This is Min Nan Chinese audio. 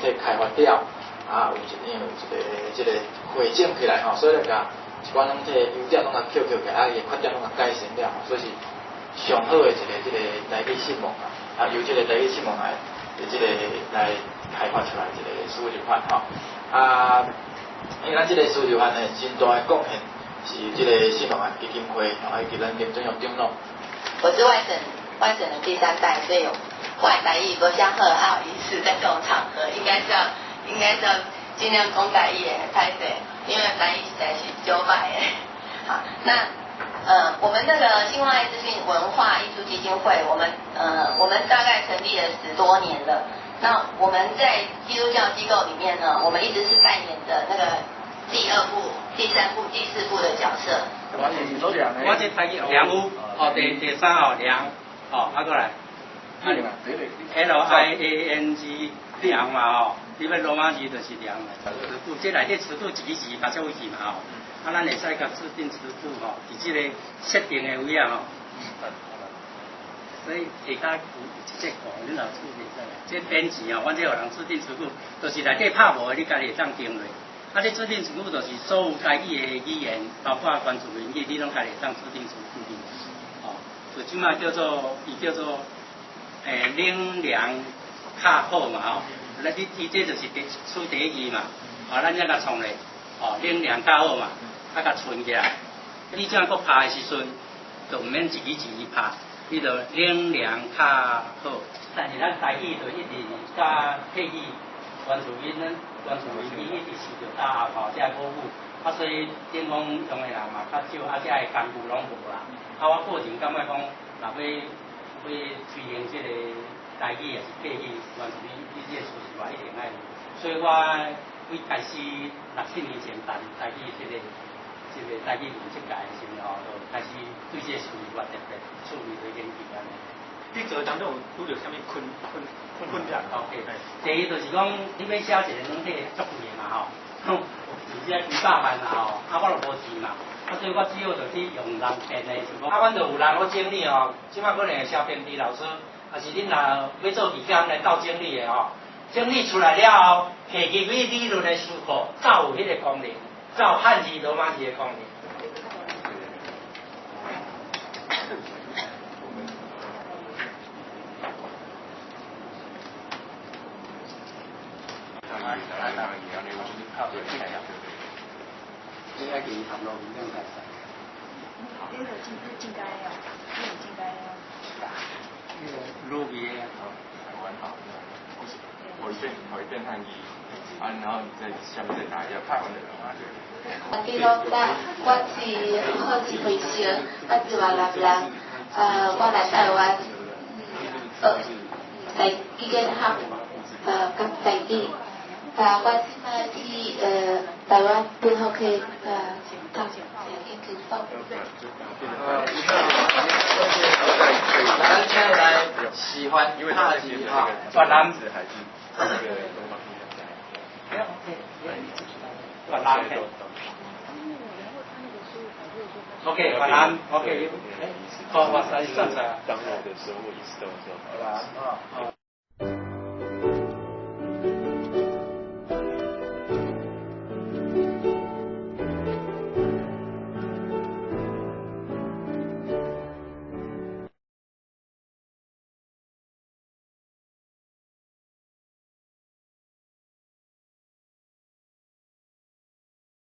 體開發了，啊，有一因為有一個這個匯整起來吼，所以咧共一寡軟體優點攏共抾抾起來，啊，伊的缺點攏共改善了，所以是上好的一個這個台語新聞啊，啊，由這個台語新聞來這個來開發出來一個輸入法吼，啊，因為咱這個輸入法呢，真大的貢獻是這個新聞基金會，吼，以及咱林準玉長老。我是外省的第三代，所以我台語無啥好，好意思在這種場合，應該是要盡量講台語的，歹勢，因為台語實在是少擺的。好，那我們那個興旺愛資訊文化藝術基金會，我們大概成立了10多年了。那我們在基督教機構裡面呢，我們一直是扮演着那個第二部、第三部、第四部的角色。我這台語梁屋，哦，第三號梁，哦，啊過來，LIANG 梁嘛吼，你欲羅馬字就是梁。詞庫，這內底詞庫一個字加做字嘛吼，啊，咱會使共指定詞庫吼，佇這個設定的位啊吼。所以下跤有一隻庫，你若處理使。這編輯哦，阮這予人指定詞庫，就是內底拍無的，你家己會當定落。啊，這指定詞庫就是所有台語的語言，包括原住民語，你攏家己會當指定詞庫去。哦，就這擺叫做，伊叫做冷涼較好嘛吼。那你伊這就是第出第一字嘛，啊，咱才共創咧，哦，冷涼較好嘛，啊，共存起來。你這樣閣拍的時陣，就毋免一字一字拍，你就冷涼較好。但是咱台語就一直佮客語、原住民、原住民語一直受著打壓吼，這个母語，啊，所以頂講用的人嘛較少，啊，這个工具攏無啦。啊，我個人感覺講，若欲欲推行這個台語抑是客語，原住民語這個事實我一定愛有。所以我幾開始六七年前辦台語這個台語文這屆的時陣吼，就開始對這個事我特別注意去研究按呢。你做當中有拄著啥物困難？ OK，第一就是講，你欲寫一個軟體足貴的嘛吼，是這幾百萬啦吼，啊我就無錢嘛，啊所以我只好就去用人編的，就講啊，阮就有人咧整理吼，這擺可能會蕭編輯老師，抑是恁若欲做義工來鬥整理的吼，整理出來了後，提入去理論的書庫，才有彼個功能，才有漢字羅馬字的功能。你愛記含路面兩開始。你就進進階哦，你有進階哦。那個路邊。台灣好，回變漢語，啊，然後你在下面再打一下台灣的人啊，對。記錄我，我是好一回事，我是越南人，我來台灣學台語言學，佮台語，啊，我這擺去台灣本學去讀研究所。咱請來喜歡拍字哈，越南。越南。OK，越南，OK，好，我算算。當我的時候，我意識到的時候。越南。